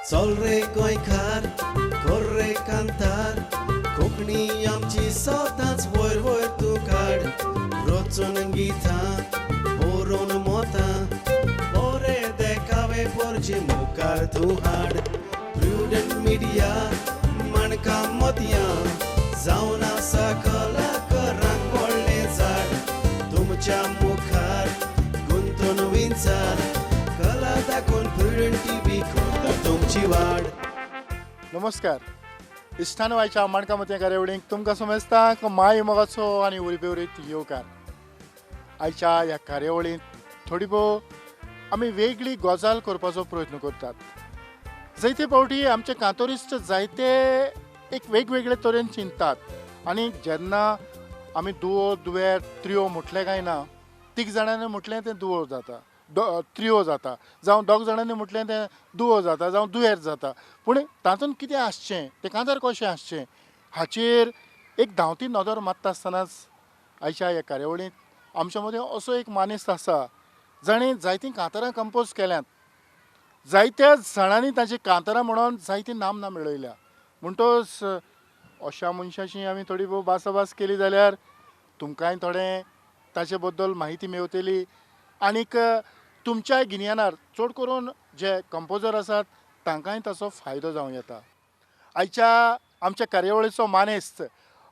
चल रे गोंयकार, कर रे कांतार, कोंकणी आमची सदांच वयर वयर तूं काड. रचून गितां बरोवन मोतां, बरे देखावे पोरचे मुखार तूं हाड. प्रुडंट मिडिया माणकां मोतयां जावन आसा कलाकारांक व्हडलें झाड. तुमच्या मुखार गुंतून विंचार, कला दाखोवन प्रुडंट टीव्ही करता तुमची वाड. नमस्कार इश्टानो, आयच्या माणका मोतयां कार्यावळींक तुमकां समेस्तांक माय मोगाचो आनी उर्बेवरीत येवकार. आयच्या ह्या कार्यावळींत थोडी भोव आमी वेगळी गजाल करपाचो प्रयत्न करतात. जायते फावटी आमचे कांतोरिस्ट जायते एक वेगवेगळे तरेन चिंततात आनी जेन्ना आमी दुवो दुवेर त्रियो म्हटलें काय ना, तीग जाणांनी म्हटलें तें दुवो जाता, त्रियो जाता, जावं दोग जाणांनी म्हटलें तें दुवो जाता, जावं दुयेर जाता. पूण तातूंत कितें आसचें, तें कांतार कशें आसचें हाचेर एक धांवती नदर मारता आसतनाच आयच्या ह्या कार्यावळींत आमच्या मदीं असो एक मानेस्त आसा जाणें जायतीं कांतारां कंपोज केल्यांत, जायत्या जाणांनी ताचीं कांतारां म्हणून जायती नामना मेळयल्या. म्हणटच अशा मनशाची आमी थोडी भोव भासाभास केली जाल्यार तुमकांय थोडें ताचे बद्दल म्हायती मेवतली आनीक तुमच्याय गिन्यानार चड करून जे कंपोजर आसात तांकांय ताचो फायदो जावं येता. आयच्या आमच्या कार्यावळीचो मानेस्त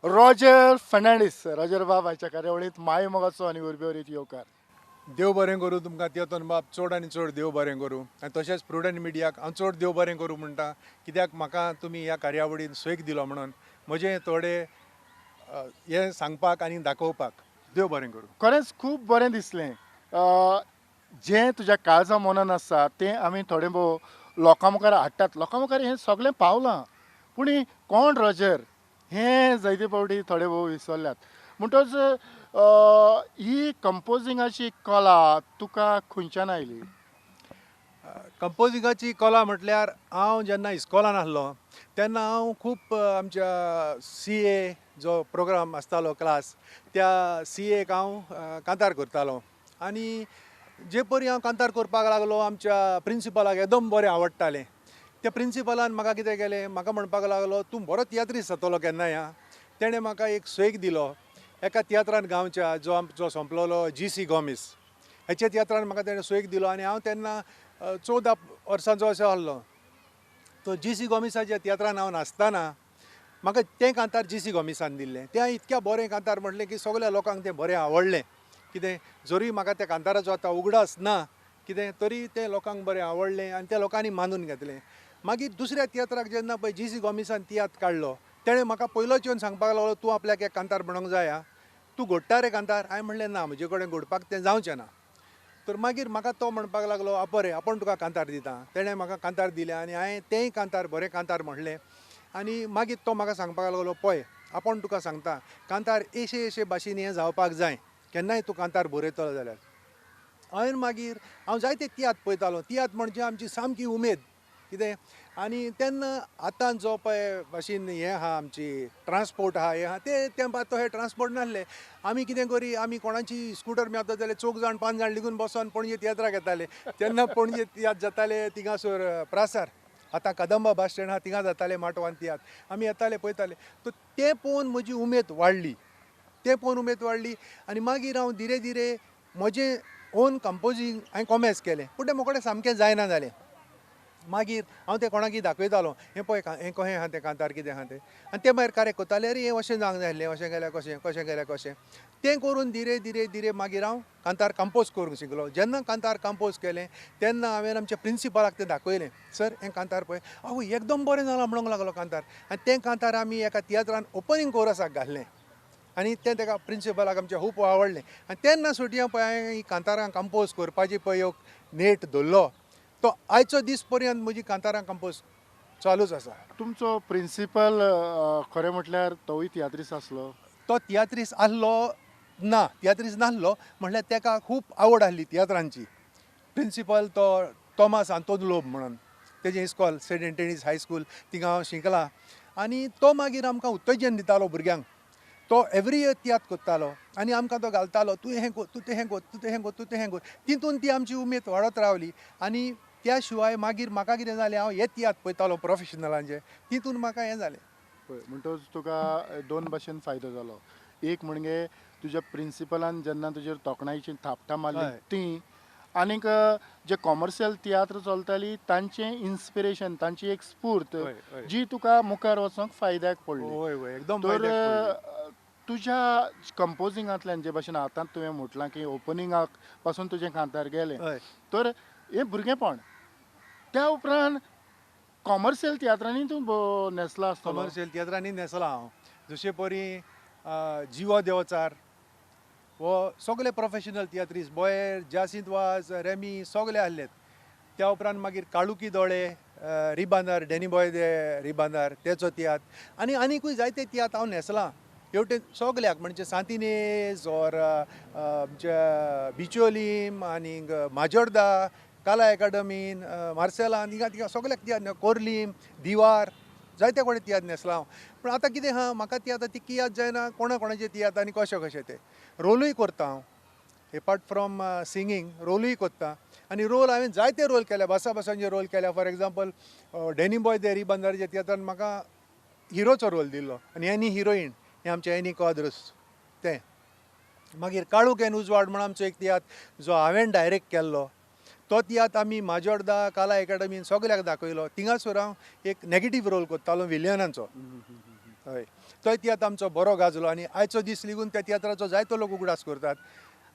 रॉजर फर्नांडीस. रॉजर बाब, आयच्या कार्यावळींत माय मोगाचो आनी उर्बेवरीत येवकार. देव बरें करूं तुमकां तेतोन बाब, चड आनी चड देव बरें करूं. आनी तशेंच प्रुडंट मिडियाक हांव चड देव बरें करूं म्हणटा, कित्याक म्हाका तुमी ह्या कार्यावळीन सोयीक दिलो म्हणून म्हजें थोडे हें सांगपाक आनी दाखोवपाक. देव बरें करूं. खरेंच खूब बरें दिसलें. जें तुज्या काळजा मनान आसा तें आमी थोडें भोव लोकां मुखार हाडटात. लोकां मुखार हें सगळें पावलां, पूण कोण रॉजर हें जायते फावटी थोडे भोव विसरल्यात. म्हणटच ही कंपोजिंगाची कला तुका खंयच्यान आयली? कंपोजिंगाची कला म्हटल्यार हांव जेन्ना इस्कॉलान आसलो तेन्ना हांव खूब आमच्या सी ए जो प्रोग्राम आसतालो क्लास, त्या सी एक हांव कांतार करतालो. आनी जे परी हांव कांतार करपाक लागलो आमच्या प्रिंसिपलाक एकदम बरें आवडटालें. त्या प्रिंसिपलान म्हाका कितें केलें, म्हाका म्हणपाक लागलो तूं बरो तियात्रीस्त जातलो केन्नाय. आं, तेणें म्हाका एक सोयीक दिलो एका तियात्रान गांवच्या, जो आमचो सोंपलोलो जी सी गोमीस हेच्या तियात्रान म्हाका तेणें सोयीक दिलो. आनी हांव तेन्ना 14 वर्सांचो असो आसलो. तो जी सी गोमिसाच्या तियात्रान हांव नाचतना म्हाका तें कांतार जी सी गोमिसान दिल्लें. तें इतक्या बरें कांतार म्हटलें की सगळ्या लोकांक तें बरें आवडलें. कितें जरी म्हाका त्या कांताराचो आतां उगडास ना कितें, तरी तें लोकांक बरें आवडलें आनी त्या लोकांनी मानून घेतलें. मागीर दुसऱ्या तियात्राक जेन्ना पळय जी सी गोमिसान तियात्र काडलो, तेणें म्हाका पयलोच येवन सांगपाक लागलो तूं आपल्याक एक कांतार म्हणूंक जाय आं, तूं घोडटा रे कांतार? हांवें म्हणलें ना, म्हजे कडेन घोडपाक तें जावचें ना. तर मागीर म्हाका तो म्हणपाक लागलो आ बरें, आपूण तुका कांतार दिता. तेणें म्हाका कांतार दिलें आनी हांवें तेंय कांतार बरें कांतार म्हणलें. आनी मागीर तो म्हाका सांगपाक लागलो पळय आपूण तुका सांगता कांतार एशे एशे भाशेन हें जावपाक जाय, केन्नाय तूं कांतार बरयतलो जाल्यार. हांवें मागीर हांव जायते तियात्र पळयतालो. तियात्र म्हणजे आमची सामकी उमेद कितें. आनी तेन्ना आतां जो पळय भाशेन हें आहा आमची ट्रांसपोर्ट आहा हें आहा, ते तेंपार तो हे ट्रांसपोर्ट नासले. आमी कितें करी, आमी कोणाची स्कुटर मेळता जाल्यार 4 जाण 5 जाण लिगून बसोन पणजे तियात्राक येताले. तेन्ना पणजे तियात्र जाताले थिंगासर प्रासार, आतां कदंबा बस स्टँड आहा थिंगा जाताले माटवान तियात्र, आमी येताले पळयताले. तर तें पळोवन म्हजी उमेद वाडली, तें पळोवन उमेद वाडली. आनी मागीर हांव धीरे धीरे म्हजें ओन कंपोजींग हांवें कॉमेस केलें, पूण तें म्हजे कडेन सामकें जायना जालें. मागीर हांव तें कोणाकय दाखयतालो, हें पळय हें कशें आहा तें कांतार कितें आहा तें, आनी ते मागीर करेक्ट करताले, अरे हें अशें जावंक जाय आसलें, अशें केल्यार कशें, कशें केल्यार कशें. तें करून धीरे धीरे धीरे मागीर हांव कांतार कंपोज करूंक शिकलो. जेन्ना कांतार कंपोज केलें तेन्ना हांवें आमच्या प्रिंसिपलाक तें दाखयलें, सर हें कांतार पळय, आवय एकदम बरें जालां म्हणूंक लागलो कांतार. आनी तें कांतार आमी एका तियात्रान ओपनींग कोरसाक घातलें आनी तें तेका प्रिंसिपलाक आमच्या खूब आवडलें. आनी तेन्ना सुटयां पळय हांवें ही कांतारां कंपोज करपाची पळय एक नेट धरलो, तो आयचो दीस पर्यंत म्हजी कांतारां कंपोज चालूच आसा. तुमचो प्रिंसिपल खरें म्हटल्यार तोवूय तियात्रीस्त आसलो? तो तियात्रीस्त आसलो ना, तियात्रीस्त नासलो म्हटल्यार तेका खूब आवड आसली तियात्रांची. प्रिंसिपल तो टॉमास आंतोन लोब म्हणून, तेजें इस्कॉल सेंट एंटनीज हायस्कूल थिंगा हांव शिकलां. आनी तो मागीर आमकां उत्तेजन दितालो भुरग्यांक. तो एवरी इयर तियात्र करतालो आनी आमकां तो घालतालो, तूं हें कर, तूं तें कर, तूं तें कर, तूं तें कर. तितून ती आमची उमेद वाडत रावली. आनी त्या शिवाय मागीर म्हाका कितें जालें, हांव हे तियात्र पळयतालो प्रोफेशनलांचे, तितून म्हाका हें जालें. पळय म्हणटकच तुका दोन भाशेन फायदो जालो. एक म्हणजे तुज्या प्रिंसिपलान जेन्ना तुजेर तोखणायेची थापटां मारली ती, आनीक जे कॉमर्शियल तियात्र चलताली तांचें इन्स्पिरेशन, तांची एक स्फूर्त जी तुका मुखार वचोंक फायद्याक पडली. हय हय एकदम. तर तुज्या कंपोजिंगांतल्यान जे भाशेन आतां तुवें म्हटलां की ओपनिंगाक पासून तुजें कांतार गेलें, तर हें भुरगेंपण, त्या उपरांत कॉमर्शियल तियात्रांनी तूं न्हेसला आसतलो. कॉमर्शियल तियात्रांनी न्हेसला हांव, जशे परी जिवो देवचार हो सगळे प्रोफेशनल तियात्रिस्ट, बोयर, जासिंत वाज, रेमी सगळे आहलेत. त्या उपरांत मागीर काळुकी दोळे, रिबांदार, डॅनी बॉय दे रिबांदार तेचो तियात्र, आनी आनीकूय जायते तियात्र हांव न्हेसलां हेवटेन सगल्याक, म्हणजे सांतिनेज ओर आमच्या बिचोलीम आनीक माजोर्दा, कला एकाडमीन, मार्सेलान, हिंगा थिंगा सगल्याक तियात्र, कोर्लीम, दिवार, जायते कडेन तियात्र न्हेसला हांव. पूण आतां कितें आहा, म्हाका ती आतां ती याद जायना कोणा कोणाचे तियात्र आनी कशे कशे ते. रोलूय करता हांव, एपार्ट फ्रॉम सिंगींग रोलूय करता. आनी रोल हांवें जायते रोल केल्या, भासा भासांचे रोल केल्या. फॉर एग्जाम्पल डॅनी बॉय दे रिबंदारच्या तियात्रान म्हाका हिरोचो रोल दिल्लो आनी एनी हिरोईन हें आमचें एनी क्वाद्रस तें. मागीर काळूक एन उजवाड म्हण आमचो एक तियात्र जो हांवें डायरेक्ट केल्लो, तो तियात्र आमी माजोर्दा कला एकाडमीन सगल्याक दाखयलो. थिंगासर हांव एक नेगेटीव रोल करतालो विलियनाचो. हय, तोय तियात्र आमचो बरो गाजलो आनी आयचो दीस लेगून त्या तियात्राचो जायतो लोक उगडास करतात.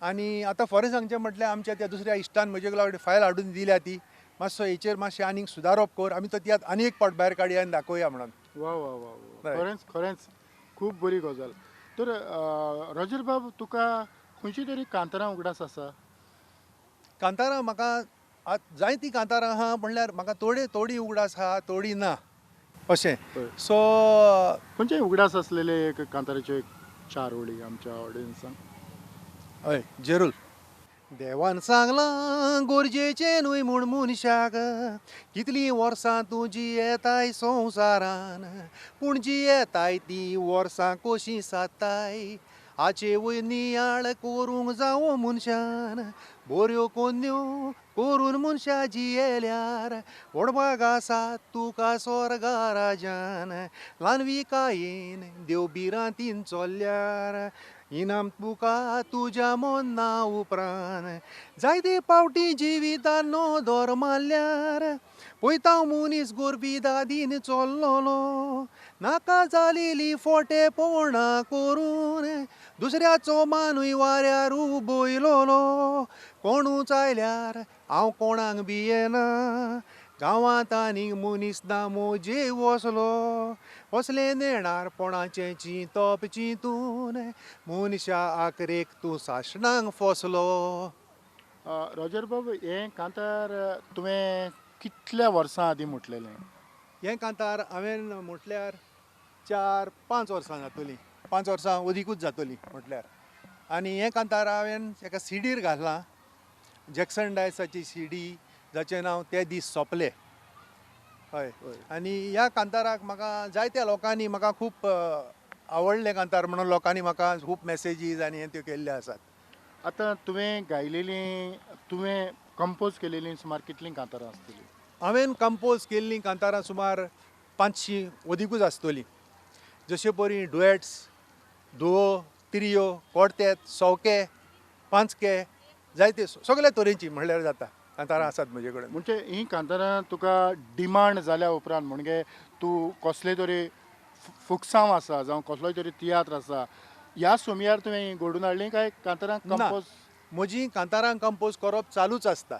आनी आतां फरें सांगचें म्हटल्यार आमच्या त्या दुसऱ्या इश्टान म्हजे कडेन फायल हाडून दिल्या, ती मातसो हेचेर मातशें आनीक सुदारप कर, आमी तो तियात्र आनी एक पावट भायर काडया आनी दाखोवया म्हणून. वा वा वा, खरेंच खरेंच खूब बरी गजाल. तर रॉजर बाब, तुका खंयची तरी कांतारां उगडास आसा? कांतारां म्हाका जायतीं कांतारां आहा, म्हणल्यार म्हाका थोडी थोडी उगडास आहा, थोडी ना अशें. सो खंयचे उगडास आसलेले एक कांताराच्यो एक चार ओळी आमच्या ऑडियन्सांक? हय जरूर. देवान सांगलां गरजेचें न्हय म्हूण मनशाक, कितलीं वर्सां तूं जियेताय संवसारान, पूण जियेताय तीं वर्सां कशीं सादताय, हाचे वयर नियाळ करूंक जावो मनशान, बऱ्यो कोन्यो करून मनशा जियेल्यार, व्हडभाग आसा तुका स्वर्गा राजान, ल्हानविकायेन देव भिरांतीन चल्ल्यार, इनाम तुका तुज्या मना उपरांत, जायते पावटी जिवितान नदर मारल्यार, पळयता मनीस गोरबी दादीन चल्लोलो, नाका जालेली फोटेपणां करून, दुसऱ्याचो मानूय वाऱ्यार उबयलोलो, कोणूच आयल्यार हांव कोणाक भियेना, गांवांत आनीक मनीस ना म्हजे वसलो, वसले नेणारपणाचें चिंतप चिंतून, मनशा आखरेक तूं सासणांक फसलो. रॉजर बाब, हें कांतार तुवें कितल्या वर्सां आदीं म्हटलेलें? हें कांतार हांवें म्हटल्यार 4-5 वर्सां जातलीं, 5 वर्सां अदिकूच जातलीं म्हटल्यार. आनी हें कांतार हांवें एका सिडीर घातलां, जॅक्सन डायसाची सीडी, जाचें नांव ते दीस सोंपले. हय, आनी ह्या कांताराक म्हाका जायत्या लोकांनी म्हाका खूब आवडलें कांतार म्हणून लोकांनी म्हाका खूब मॅसेजीस आनी हें त्यो केल्ल्यो आसात. आतां तुवें गायलेलीं, तुवें कंपोज केलेलीं सुमार कितलीं कांतारां आसतलीं? हांवें कंपोज केल्लीं कांतारां सुमार 500 अदिकूच आसतलीं. जशे परी डुएट्स, दुओ, त्रियो, क्वॉर्तेत, सौके, पांचके, जायते सगळे तरेची म्हणल्यार जाता कांतारां आसात म्हजे कडेन. म्हणजे हीं कांतारां तुका डिमांड जाल्या उपरांत, म्हणजे तूं कसले तरी फुकसांव आसा जावं कसलोय तरी तियात्र आसा, ह्या सुमयार तुवें घडून हाडलीं काय कांतारां कंपोज? म्हजीं कांतारां कंपोज करप चालूच आसता.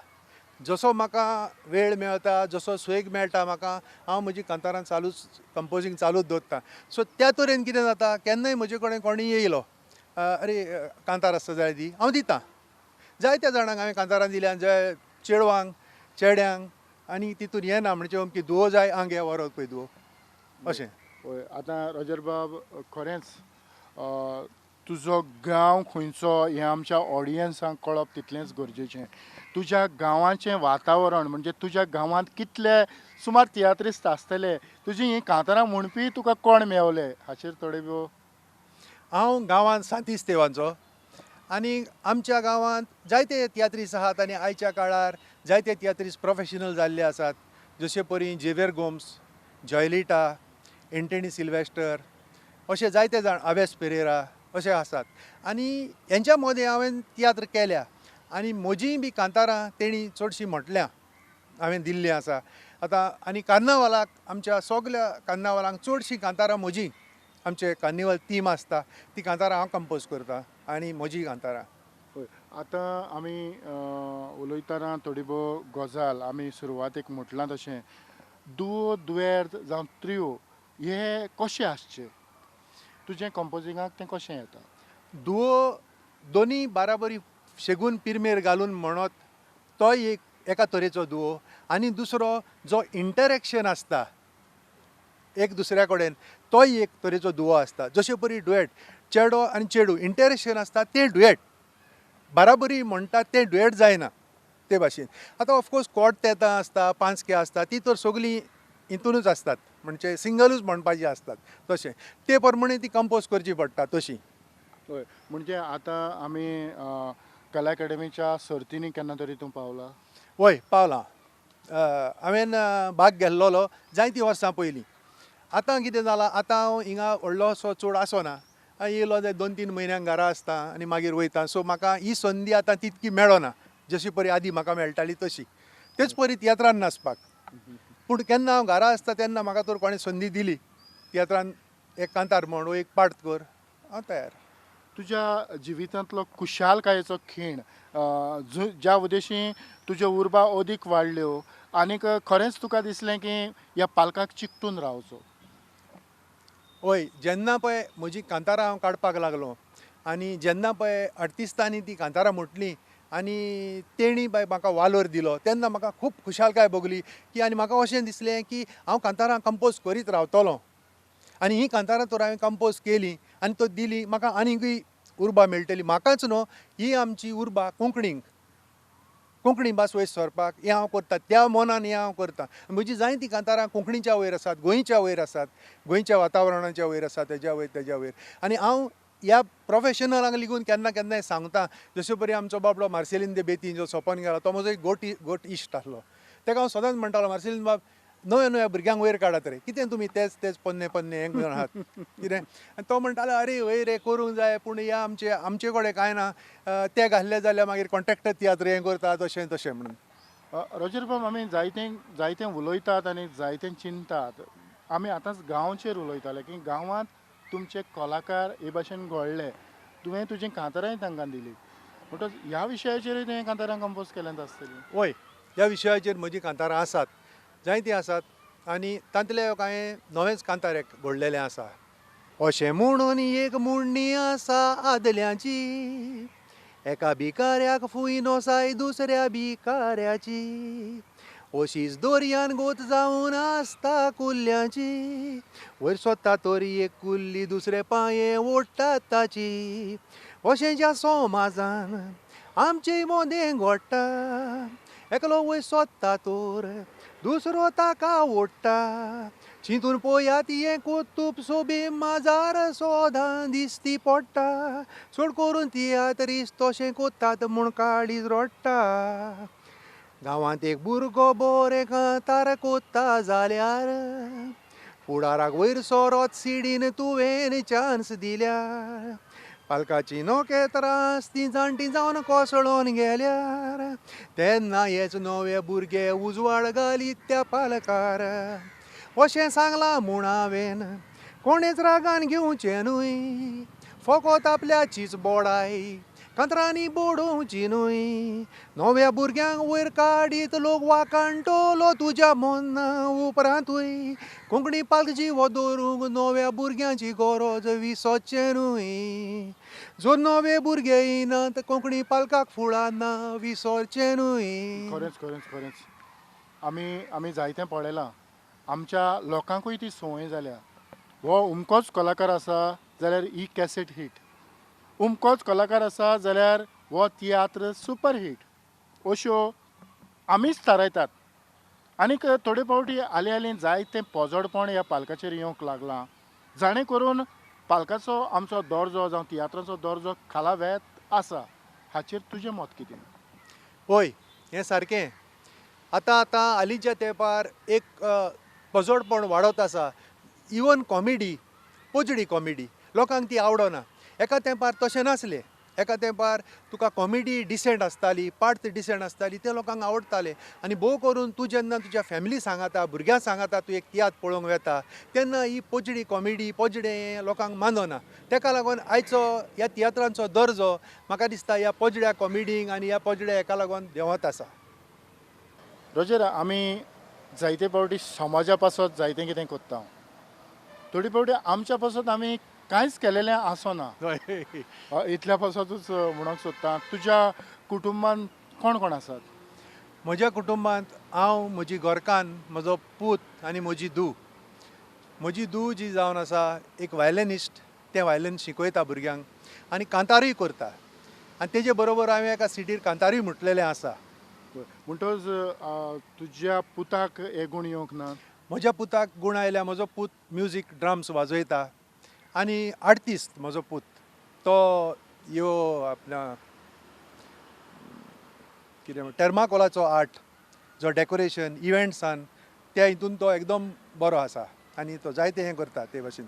जसो म्हाका वेळ मेळटा, जसो सुवेग मेळटा म्हाका, हांव म्हजी कांतारां चालूच कंपोजींग चालूच दवरता. सो त्या तरेन कितें जाता, केन्नाय म्हजे कडेन कोणूय येयलो, अरे कांतार आसता जाल्यार दी, हांव दितां. जायत्या जाणांक हांवें कांतारां दिल्या, जे चेडवांक, चेड्यांक, आनी तितून हें ना म्हणजे अमकी दुवो जाय, आं घे व्हरोत पळय दुवो, अशें. हय, आतां रॉजर बाब, खरेंच तुजो गांव खंयचो हें आमच्या ऑडियन्सांक कळप तितलेंच गरजेचें. तुज्या गांवाचें वातावरण म्हणजे तुज्या गांवांत कितले सुमार तियात्रिस्त आसतले, तुजी हीं कांतारां म्हणपी तुका कोण मेवले, हाचेर थोडे भोव. हांव गांवांत सांतिस्तेवांचो आनी आमच्या गांवांत जायते तियात्रीस आहात आनी आयच्या काळार जायते तियात्रीस प्रोफेशनल जाल्ले आसात, जशे परी जेवियर गोम्स, जॉयलिटा, एंटनी सिल्वेस्टर अशे जायते जाण, आवेस पेरेरा अशे आसात. आनी हेंच्या मदें हांवें तियात्र केल्या आनी म्हजीय बी कांतारां तेणी चडशीं म्हटल्या, हांवें दिल्लीं आसा. आतां आनी कार्नावालाक आमच्या सगल्या कार्नावालांक चडशीं कांतारां म्हजी, आमचे कार्निवल थीम आसता ती कांतारां हांव कंपोज करता आनी म्हजी कांतारां. हय, आतां आमी उलयतना थोडी भोव गजाल आमी सुरवातेक म्हटलां तशें दुओ, दुयेर्त जावं त्रियो हे कशें आसचें, तुजें कंपोजिंगाक तें कशें येता? दुओ दोनी बाराबरी शेगून पिरमेर घालून म्हणत तोय एक एका तरेचो दुओ, आनी दुसरो जो इंटरेक्शन आसता एक दुसऱ्या कडेन तोय एक तरेचो दुओ आसता. जशे परी डुएट, चेडो आनी चेडू इंटरेक्शन आसता तें डुएट, बाराबरी म्हणटा तें डुएट जायना ते भाशेन. आतां ऑफकोर्स कॉट तेतां आसता, पांचके आसता, ती तर सगळीं हितूनच आसतात, म्हणजे सिंगलूच म्हणपाची आसतात तशें ते प्रमाणे ती कंपोज करची पडटा तशी. हय, म्हणजे आतां आमी कला अकादमीच्या सर्तींनी केन्ना तरी तूं पावला? वय पावलां, हांवें भाग घेतलेलो जायतीं वर्सां पयलीं. आतां कितें जालां, आतां हांव हिंगा व्हडलोसो चड आसना, हांव येयलो जाल्यार 2-3 म्हयन्यांक घरा आसता आनी मागीर वयता. सो म्हाका ही संदी आतां तितकी मेळना जशी परी आदीं म्हाका मेळटाली तशी. तेच परी तियात्रान नाचपाक, पूण केन्ना हांव घरा आसता तेन्ना म्हाका तर कोणें संदी दिली तियात्रान एक कांतार म्हण, एक पार्ट कर, हांव तयार. तुज्या जिवितांतलो खुशालकायेचो खीण ज्या उद्देशी तुज्यो उर्बा अदीक वाडल्यो आनीक खरेंच तुका दिसलें की ह्या पालकाक चिकटून रावचो? हय, जेन्ना पळय म्हजी कांतारां हांव काडपाक लागलो आनी जेन्ना पळय आर्टिस्टांनी ती कांतारां म्हटलीं आनी तेणी पळय म्हाका वालोर दिलो तेन्ना म्हाका खूब खुशालकाय भोगली की, आनी म्हाका अशें दिसलें की हांव कांतारां कंपोज करीत रावतलो आनी ही कांतारां तर हांवें कंपोज केली आनी तो दिली, म्हाका आनीकूय उर्बा मेळटली. म्हाकाच न्हू, ही आमची उर्बा कोंकणीक, कोंकणी भास वयर सरपाक हें हांव करता, त्या मनान हें हांव करता. म्हजी जायतीं कांतारां कोंकणीच्या वयर आसात, गोंयच्या वयर आसात, गोंयच्या वातावरणाच्या वयर आसात, तेज्या वयर तेज्या वयर. आनी हांव ह्या प्रोफेशनलांक लेगून केन्ना केन्नाय सांगता, जशे परी आमचो बाबडो मार्सेलीन दे बेतीन जो सोंपोन गेला तो म्हजो एक गोट इश्ट आसलो, तेका हांव सदांच म्हणटालो, मार्सेलीन बाब नव्या नव्या भुरग्यांक वयर काडात रे, कितें तुमी तेच तेच पोन्ने पोन्ने हें करून आहात कितें. आनी तो म्हणटालो, अरे हय रे करूंक जाय, पूण ह्या आमचे आमचे कडेन कांय ना, ते घाल्ले जाल्यार मागीर कॉन्ट्रेक्टर तियात्र हें करतात अशें तशें म्हणून. रोजर बाब, आमी जायतें जायतें उलयतात आनी जायतें चिंतात. आमी आतांच गांवचेर उलयताले की गांवांत तुमचे कलाकार हे भाशेन घोळ्ळे, तुवें तुजीं कांतारांय तांकां दिली, म्हणटच ह्या विशयाचेरूय तुवें कांतारां कंपोज केल्यांत आसतलीं? हय, ह्या विशयाचेर म्हजीं कांतारां आसात, जायतीं आसात आनी तांतले कांय नवेंच कांतार एक घडलेलें आसा. अशें म्हणून एक म्हणणी आसा आदल्यांची, एका भिकाऱ्याक फूंय नोसाय दुसऱ्या भिकाऱ्याची, अशीच दर्यान गोत जावन आसता कुल्ल्यांची, वयर सोदता तरी एक कुल्ली दुसरे पांये ओडटा ताची, अशें ज्या समाजान आमचे मोदें घडटा, एकलो वयर सोदता तर दुसरो ताका ओडटा, चिंतून पळयात हें कोतूप सोबी माजार सोदां दिसती पडटा, चड करून तियात्रीस तशें कोत्तात म्हूण काळीज रडटा, गांवांत एक भुरगो बरें कांतार कोत्ता जाल्यार फुडाराक वयर सोरोत सिडीन तुवें चान्स दिल्यार, पालकाची नखेत्रां ती जाणटी जावन कोसळोन गेल्यार, तेन्ना हेच नवे भुरगे उजवाड घालीत त्या पालकार, अशें सांगलां म्हूण हांवें कोणेच रागान घेवचें न्हय, फकत आपल्याचीच बोडाय कांतरांनी बोडोवची न्हय, नव्या भुरग्यांक वयर काडीत लोक वाकाणटलो तुज्या मना उपरांतूय, कोंकणी पालक जिवो दवरूंक नव्या भुरग्यांची गरज विसरचें न्हय, जो नवे भुरगे येयनात कोंकणी पालकाक फुडार ना विसरचें न्हय. खरेंच खरेंच खरेंच आमी आमी जायतें पळयलां, आमच्या लोकांकूय ती संवय जाल्या, हो अमकोच कलाकार आसा जाल्यार ही कॅसेट हीट, अमकोच कलाकार आसा जाल्यार हो तियात्र सुपर हीट, अश्यो आमीच थारायतात. आनीक थोडे फावटी हालीं हालीं जायतें पोजडपण ह्या पालकाचेर येवंक लागलां, जाणें करून पालकाचो आमचो दर्जो जावं तियात्राचो दर्जो खाला वेत आसा. हाचेर तुजें मत कितें? हय, हें सारकें. आतां आतां हालींच्या तेंपार एक पजोडपण वाडत आसा. इवन कॉमेडी, पोजडी कॉमेडी लोकांक ती आवडना. एका तेंपार तशें नासलें. एका तेंपार तुका कॉमेडी डिसेंट आसताली, पार्ट डिसेंट आसताली, ते लोकांक आवडटाले. आनी भोव करून तूं जेन्ना तुज्या फॅमिली सांगाता, भुरग्यां सांगाता तूं एक तियात्र पळोवंक वेता तेन्ना ही पोजडी कॉमेडी, पोजडें लोकांक मानना. तेका लागून आयचो ह्या तियात्रांचो दर्जो म्हाका दिसता ह्या पोजड्या कॉमेडींक आनी ह्या पोजड्या हेका लागून देंवत आसा. रोजर, आमी जायते फावटी समाजा पासत जायतें कितें करता, थोडी फावटी आमच्या पासत आमी कांयच केलेलें आसना. इतल्या पासतूच म्हणूंक सोदता, तुज्या कुटुंबान कोण कोण आसात? म्हज्या कुटुंबांत हांव, म्हजी घरकान्न, म्हजो पूत आनी म्हजी धूव. म्हजी धूव जी जावन आसा एक वायलनिस्ट, तें वायलन शिकयता भुरग्यांक आनी कांतारूय करता. आनी तेजे बरोबर हांवें एका सिटीर कांतारूय म्हटलेलें आसा. म्हणटच तुज्या पुताक हे गूण येवंक ना? म्हज्या पुताक गूण आयल्या. म्हजो पूत म्युजीक ड्रम्स वाजयता आनी आर्टिस्ट म्हजो पूत. तो ह्यो आपल्या कितें म्हण टर्माकोलाचो आर्ट जो डेकोरेशन इव्हेंट्सान त्या हितून तो एकदम बरो आसा आनी तो जायते हें करता ते भाशेन.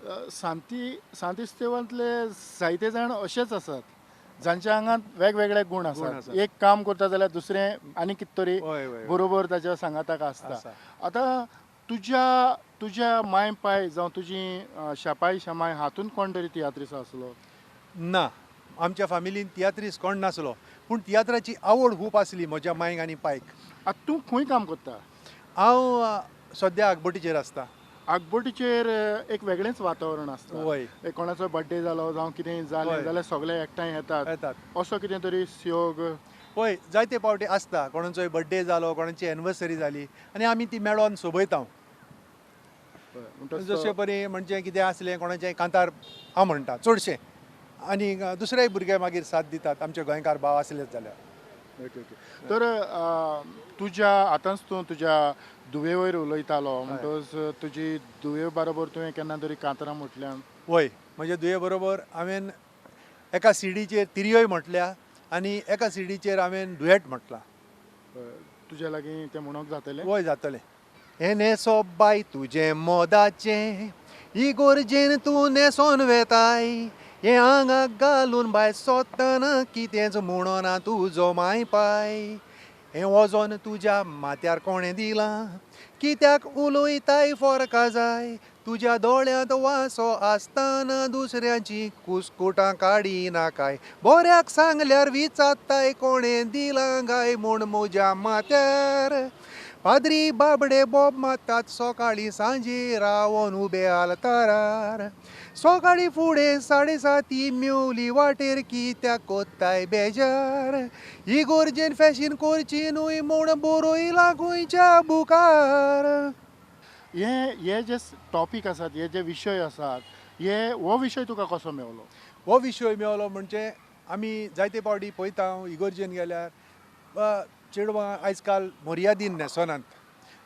सांतिस्तेवांतले जायते जाण अशेच आसात जांच्या आंगांत वेगवेगळे गूण आसात. एक काम करता जाल्यार दुसरें आनी कितें तरी बरोबर ताच्या सांगाताक आसता. आतां तुज्या तुज्या माय पाय जावं तुजी शापाय शमाय हातूंत कोण तरी तियात्रिस्त आसलो? ना, आमच्या फामिलीन तियात्रिस्त कोण नासलो, पूण तियात्राची आवड खूब आसली म्हज्या मायक आनी पायक. आतां तूं खंय काम करता? हांव सद्या आगबोटीचेर आसता. आगबोटीचेर एक वेगळेंच वातावरण आसता. हय, कोणाचो बर्थडे जालो जावं कितें जालें जाल्यार सगळे एकठांय येतात, असो कितें तरी योग? हय, जायते फावटी आसता. कोणाचोय बर्थडे जालो, कोणाची एनिवर्सरी जाली आनी आमी ती मेळोन सोबयता. जशे परी म्हणजे कितें आसलें कोणाचें कांतार हांव म्हणटा चडशें, आनी दुसरेय भुरगे मागीर साथ दितात, आमचे गोंयकार भाव आसलेच जाल्यार. Okay okay. तर तुज्या आतांच तूं तुज्या धुवे वयर उलयतालो, म्हणटकच तुजी धुवे बरोबर तुवें केन्ना तरी कांतारां म्हटल्या? हय, म्हज्या धुवे बरोबर हांवें एका सिडीचेर तिरयोय म्हटल्या आनी एका सिडीचेर हांवें डुएट म्हटलां. तुज्या लागीं तें म्हणूंक जातलें? हय, जातलें. हें न्हेसप बाय तुजें मोदाचें, इगोर्जेन तूं न्हेसोन वेताय, हें आंगाक घालून बाय सोदतना कितेंच म्हणना तुजो माय पाय, हें वजन तुज्या माथ्यार कोणें दिलां, कित्याक उलयताय फरका जाय, तुज्या दोळ्यांत वासो आसतना दुसऱ्यांची कुस्कुटां काडिनाकाय, बऱ्याक सांगल्यार विचारताय कोणें दिलां गाय म्हूण म्हज्या माथ्यार, पाद्री बाबडे बोब मारतात सकाळीं सांजे रावन उबे आल्तारार, सकाळीं फुडें 7:30 मेवली वाटेर कित्याक कोत्ताय बेजार, इगोर्जेन फॅशन करची न्हय म्हूण बरयलां खंयच्या बुकार. हे जे टॉपीक आसात, हे जे विशय आसात, हे हो विशय तुका कसो मेवलो? हो विशय मेवलो म्हणजे आमी जायते फावटी पळयता इगोर्जेन गेल्यार चेडवां आयज काल मर्यादीन न्हेसनात.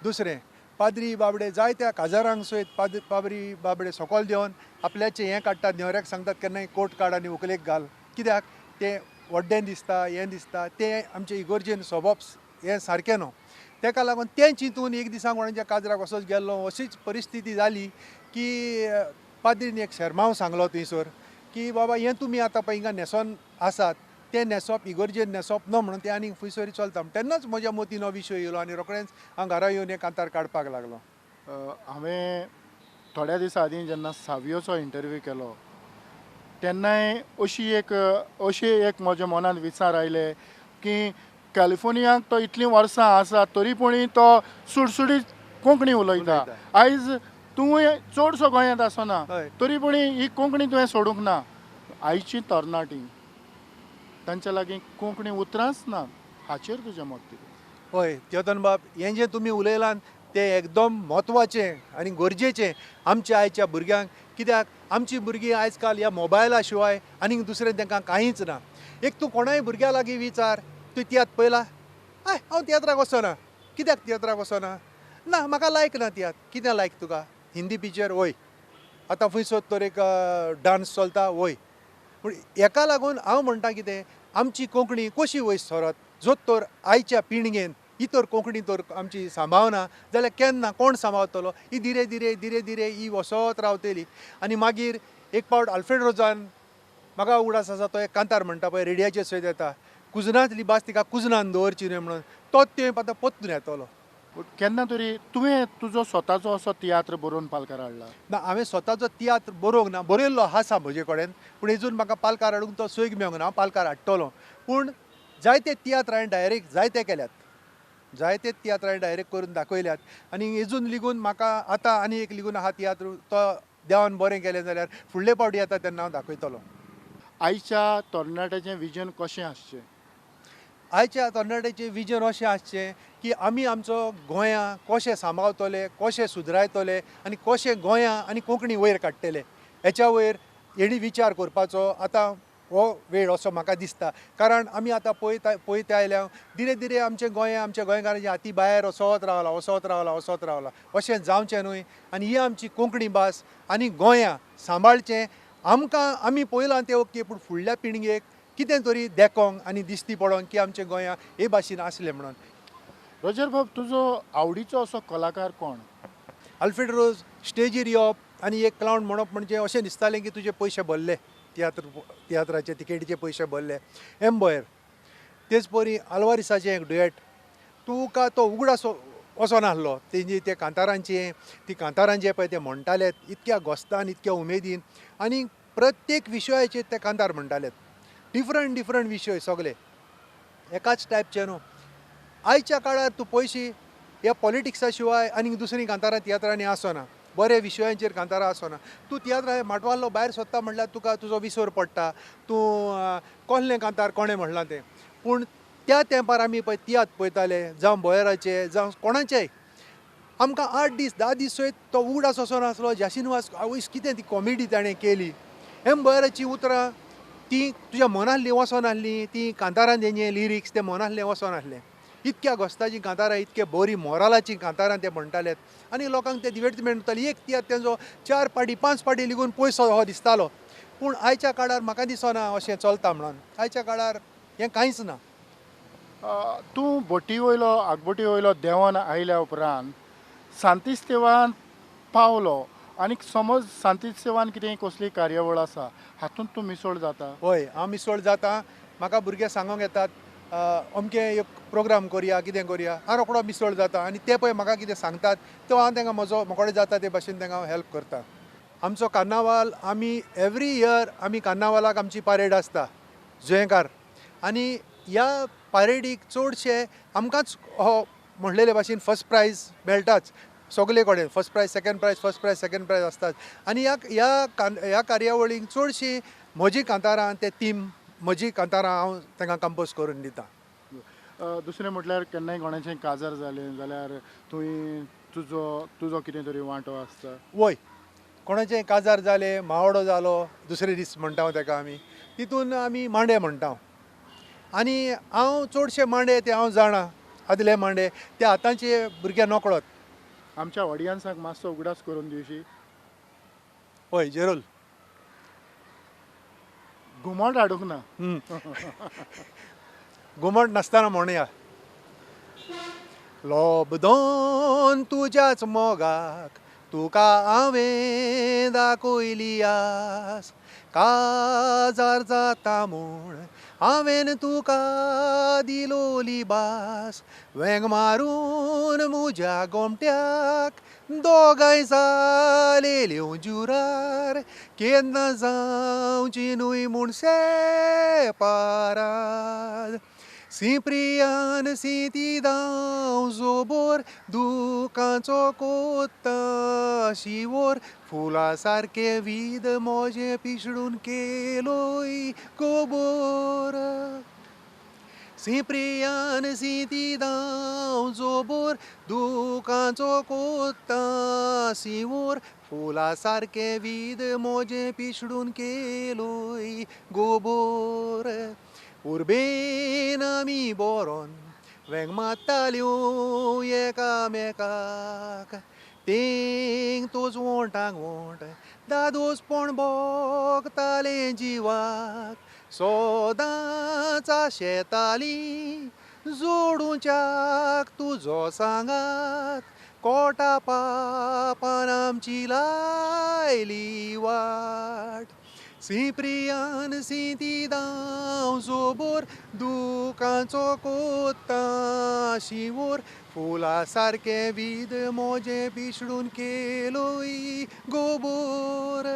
दुसरें, पाद्री बाबडे जायत्या काजारांक सयत पाद्री बाबडे सकयल देंवन आपल्याचें हें काडटात, न्हवऱ्याक सांगतात केन्नाय कोट काड आनी व्हंकलेक घाल, कित्याक तें व्हड्डें दिसता, हें दिसता. तें आमचें इगोर्जेन सोबप हें सारकें न्हू. तेका लागून तें चिंतून एक दिसा कोणाच्या काजराक असोच गेल्लो, अशीच परिस्थिती जाली की पाद्रीन एक शेरमांव सांगलो थंयसर की बाबा हें तुमी आतां पळय हिंगा न्हेसोन आसात तें न्हेसप इगोर्जेन न्हेसप न्हू म्हणून तें आनीक फुयसरी चलता. तेन्नाच म्हज्या मतीन हो विशय येयलो आनी रोखडेंच हांव घरा येवन एक कांतार काडपाक लागलो. हांवें थोड्या दिसां आदीं जेन्ना सावियोचो इंटरव्यू केलो तेन्नाय अशी एक म्हज्या मनांत विचार आयले की कॅलिफोर्नियाक तो इतलीं वर्सां आसा तरी पूण तो सुडसुडीत कोंकणी उलयता. आयज तूं चडसो गोंयांत आसना तरी पूण ही कोंकणी तुवें सोडूंक ना. आयची तरणाटी तांच्या लागीं कोंकणी उतरांच ना, हाचेर तुजें मत कितें? हय चेतन बाब, हें जें तुमी उलयलां तें एकदम म्हत्वाचें आनी गरजेचें आमच्या आयच्या भुरग्यांक. कित्याक आमचीं भुरगीं आयज काल ह्या मोबायला शिवाय आनीक दुसरें तांकां कांयच ना. एक तूं कोणाय भुरग्या लागीं विचार, तूं तियात्र पळयला? I हांव तियात्राक वचना. कित्याक तियात्राक वचना? ना म्हाका लायक ना तियात्र. कितें लायक तुका? हिंदी पिक्चर? वय. आतां खंय सोद तर एक डांस चलता? वय. पूण हेका लागून हांव म्हणटा कितें, आमची कोंकणी कशी वयर सरत जो तर आयच्या पिणगेन ही तर कोंकणी तर आमची सांबाळना जाल्यार केन्ना कोण सांबाळतलो. ही धीरे धीरे धीरे धीरे ही वसत रावतली. आनी मागीर एक पावट आल्फ्रेड रोजान म्हाका उगडास आसा तो एक कांतार म्हणटा पळय रेडियाचेर सयत येता, कुजनांतली भास तिका कुजनान दवरची न्हय म्हणून, तोच तेंप आतां परतून येतलो. केन्ना तरी तुवें तुजो स्वताचो असो तियात्र बरोवन पालकार हाडला? ना, हांवें स्वताचो तियात्र बरोवंक ना, बरयल्लो आसा म्हजे कडेन, पूण अजून म्हाका पालकार हाडूंक तो सोयीक मेळूंक ना. हांव पालकार हाडटलो, पूण जायते तियात्र हांवें डायरेक्ट जायते केल्यात, जायते तियात्र हांवें डायरेक्ट करून दाखयल्यात. आनी अजून लिगून म्हाका आतां आनी एक लिगून आहा तियात्र, तो देवान बरें केलें जाल्यार फुडले पावटी येता तेन्ना हांव दाखयतलो. आयच्या तरणाट्याचें विजन कशें आसचें? आयच्या तरणाट्याचें विजन अशें आसचें की आमी आमचो गोंया कशें सांबाळतले, कशें सुदरायतले आनी कशें गोंया आनी कोंकणी वयर काडटले हेच्या वयर हेणी विचार करपाचो आतां हो वेळ असो म्हाका दिसता. कारण आमी आतां पळयत आयल्या धीरे धीरे आमचें गोंय आमच्या गोंयकारांच्या हाती भायर वचत रावला, वचत रावला, वचत रावला. अशें जावचें न्हय आनी ही आमची कोंकणी भास आनी गोंया सांबाळचें आमकां. आमी पळयलां तें ओके, पूण फुडल्या पिळगेक कितें तरी देखोंक आनी दिश्टी पडोंक की आमच्या गोंया हे भाशेन आसलें म्हणून. रोजर बाब, तुजो आवडीचो असो कलाकार कोण? आल्फ्रेड रोज स्टेजीर येवप आनी एक क्लावन म्हणप म्हणजे अशें दिसतालें की तुजे पयशे भरले, तियात्राचे तिकेटीचे पयशे भरले. एम्बोयर तेच परी आल्वारिसाचें एक डुएट, तुका तो उगडास असो नासलो तेंजी ते कांतारांचे, ती कांतारां जे पळय ते म्हणटाले इतक्या गोस्तान, इतक्या उमेदीन, आनी प्रत्येक विशयाचेर ते कांतार म्हणटाले, डिफरंट डिफरंट विशय सगळे एकाच टायपचे न्हू. आयच्या काळार तूं पयशी ह्या पॉलिटिक्सा शिवाय आनी दुसरीं कांतारां तियात्रांनी आसना, बऱ्या विशयांचेर कांतारां आसना. तूं तियात्रां माटवालो भायर सोदता म्हणल्यार तुका तुजो विसर पडटा, तूं कसलें कांतार कोणें म्हणलां तें. पूण त्या तेंपार आमी पळय तियात्र पळयताले, जावं बोयराचे जावं कोणाचेय, आमकां 8 दीस 10 दीस सयत तो उगडास असो नासलो. जाशीनवास आवयस कितें ती कॉमेडी ताणें केली. एम्बोयराचीं उतरां ती तुज्या मनांतलीं वचनासलीं, ती कांतारान तेंचे लिरिक्स ते मनांतलें वचनासलें. इतक्या गोस्ताचीं कांतारां, इतके बरीं मोरालाचीं कांतारां ते म्हणटाले आनी लोकांक ते दिवर्टमेंट जाताली. एक तियात्र तेंचो 4 पाटी 5 पाटी लिगून पयसो हो दिसतालो. पूण आयच्या काळार म्हाका दिसना अशें चलता म्हणून. आयच्या काळार हें कांयच ना. तूं बोटी वयलो आगबोटी वयलो देंवन आयल्या उपरांत सांतिस्तेवान पावलो आनी समज सांतिस्तेवान कितें कसली कार्यावळ आसा हातूंत तूं मिसळ जाता? हय, हांव मिसळ जाता. म्हाका भुरगे सांगोंक येतात अमकें एक प्रोग्राम करया, कितें करया, हांव रोकडो मिसळ जाता आनी ते पळय म्हाका कितें सांगतात तो हांव तांकां म्हजो म्हाका जाता ते भाशेन तांकां हांव हेल्प करता. आमचो कार्नावाल आमी एवरी इयर आमी कार्नावालाक आमची परेड आसता जुयेंकार, आनी ह्या परेडीक चडशे आमकांच हो म्हणलेले भाशेन फर्स्ट प्रायज मेळटाच सगळे कडेन. First prize, second prize, first prize, second prize आसतात. आनी ह्या ह्या कार्यावळींक चडशीं म्हजी कांतारां ते थीम म्हजी कांतारां हांव तांकां कंपोज करून दिता. दुसरें म्हटल्यार केन्नाय कोणाचें काजार जालें जाल्यार तुवें तुजो कितें तरी वांटो आसता? वय, कोणाचें काजार जालें, मावडो जालो दुसरे दीस म्हणटा हांव ताका, आमी तितून आमी मांडे म्हणटा. आनी हांव चडशे मांडे ते हांव जाणा, आदले मांडे ते आतांचे भुरगे नकळत. आमच्या ऑडियन्साक मातसो उगडास करून दिवशी? हय, जेरोल घुमट हाडूंक ना. घुमट नासतना म्हणया, लोबदोन तुज्याच मोगाक तुका हांवें दाखयली आस, काजार जाता म्हूण हांवें तुका दिलोली भास, वेंग मारून म्हज्या गोमट्याक दोगांय जालेल्यो जुरार, केन्ना जावची न्हय म्हूण सेपाराद, सिप्रियान सिंतिदांव जोबोर दुकांचो कोत्ता शिवोर, फुलां सारकें वीद म्हजें पिसडून केलोय गोबोर, सिप्रियान सिंतिदांव जोबोर दुकांचो कोत्ता शिवोर, फुलां सारकें वीद म्हजें पिसडून केलोय गोबोर, उर्बेन आमी बरोन वेंग मारताल्यो एकामेकाक, तेंग तोच वोंटाक वोंट दादोसपण भोगतालें जिवाक, सदांच आशेताली जोडूच्याक तुजो सांगात कोटा पापान आमची लायली वाट सिप्रियान सिंतिदांव जोबोर दुकांचो कोत्ता शिंवोर फुला सारकें वीद मोजें पिशडून केलोय गोबोर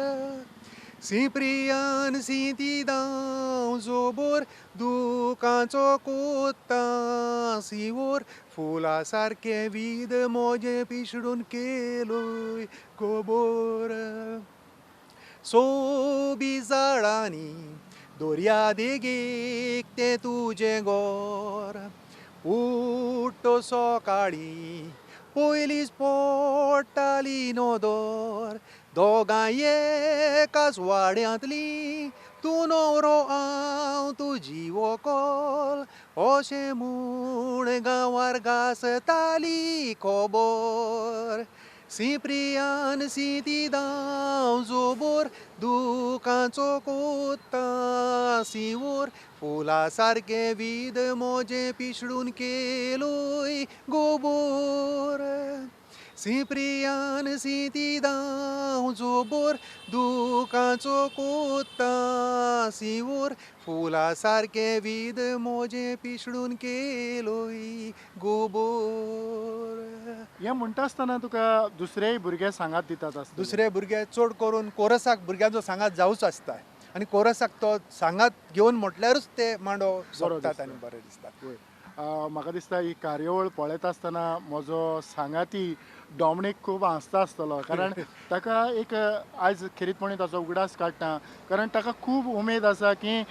सिप्रियान सिंतिदांव जोबोर दुकांचो कोत्ता शिंवोर फुला सारकें वीद मोजें पिशडून केलोय गोबोर सोबी झाडांनी दर्या देगेक तें तुजें गोर उठ्ठो सकाळीं पयलींच पडटाली नदर दोगांय एकाच वाड्यांतलीं तूं न्हवरो हांव तुजी व्हंकल अशें म्हूण गांवार गाजताली खबर सिप्रियान सिंतिदांव जोबोर दुकांचो कोत्ता सिंवोर फुला सारकें वीद मोजें पिशडून केलोय गोबोर सिप्रियान सिंतिदांव जोबोर दुकांचो कोत्ता सिंवोर फुला सारकें वीद मोजें पिशडून केलोय गोबोर. हें म्हणटा आसतना तुका दुसरेय भुरगे सांगात दितात आसतले. दुसरे भुरगे चड करून कोरसाक भुरग्यांचो सांगात जावच आसता आनी कोरसाक तो सांगात घेवन म्हटल्यारूच ते मांडो सोंपतात आनी बरें दिसता. म्हाका दिसता ही कार्यावळ पळयता आसतना म्हजो सांगाती डॉमनीक खूब हांसता आसतलो, कारण ताका एक आयज खेरीतपणी ताचो उगडास काडटा, कारण ताका खूब उमेद आसा की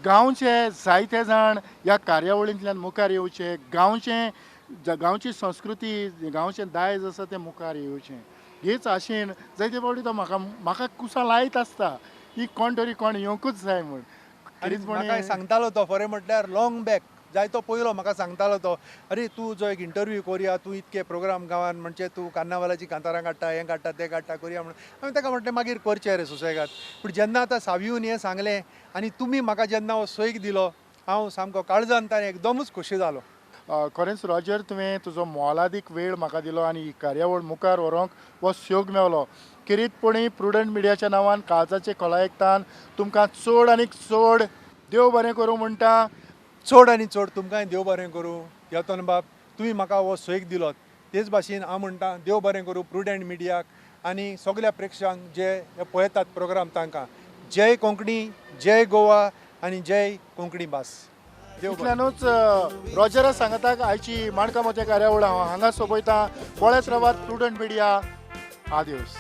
गांवचे जायते जाण ह्या कार्यावळींतल्यान मुखार येवचे, गांवची संस्कृती गांवचें दायज आसा तें मुखार येवचें हेच आशेन जायते फावटी तो म्हाका म्हाका कुसां लायत आसता की कोण तरी कोण येवंकूच जाय म्हूण. म्हाका सांगतालो तो खरें म्हटल्यार लॉंग बॅक जायतो पयलो म्हाका सांगतालो तो, अरे तूं जो एक इंटरव्यू करुया, तूं इतके प्रोग्राम गांवान म्हणजे तूं कार्नावालाची कांतारां काडटा हें काडटा तें काडटा करुया म्हणून. हांवें ताका म्हटलें मागीर करचें रे सुसेगाद. पूण जेन्ना आतां सावियून हें सांगलें आनी तुमी म्हाका जेन्ना हो सैक दिलो हांव सामको काळजान ताणें एकदमच खोशी जालो. खरेंच रॉजर, तुवें तुजो मोलादीक वेळ म्हाका दिलो आनी ही कार्यावळ मुखार व्हरूंक हो सोग मेवलो. खेरीतपणी प्रुडंट मिडियाच्या नांवान काळजाचे खोलायेकतान तुमकां चड आनी चड देव बरें करूं म्हणटा. चड आनी चड तुमकांय देव बरें करूं यतन बाब, तुमी म्हाका हो सोयीक दिलो. तेच भाशेन हांव म्हणटा देव बरें करूं प्रुडंट मिडियाक आनी सगल्या प्रेक्षकांक जे पळयतात प्रोग्राम तांकां. जय कोंकणी, जय गोवा आनी जय कोंकणी भास. इतल्यानूच रॉजरा सांगताक आयची माणकां मोत्या कार्यावळ हांव हांगा सोंपयता. पळयत रावात प्रुडंट मिडिया. आदियोस.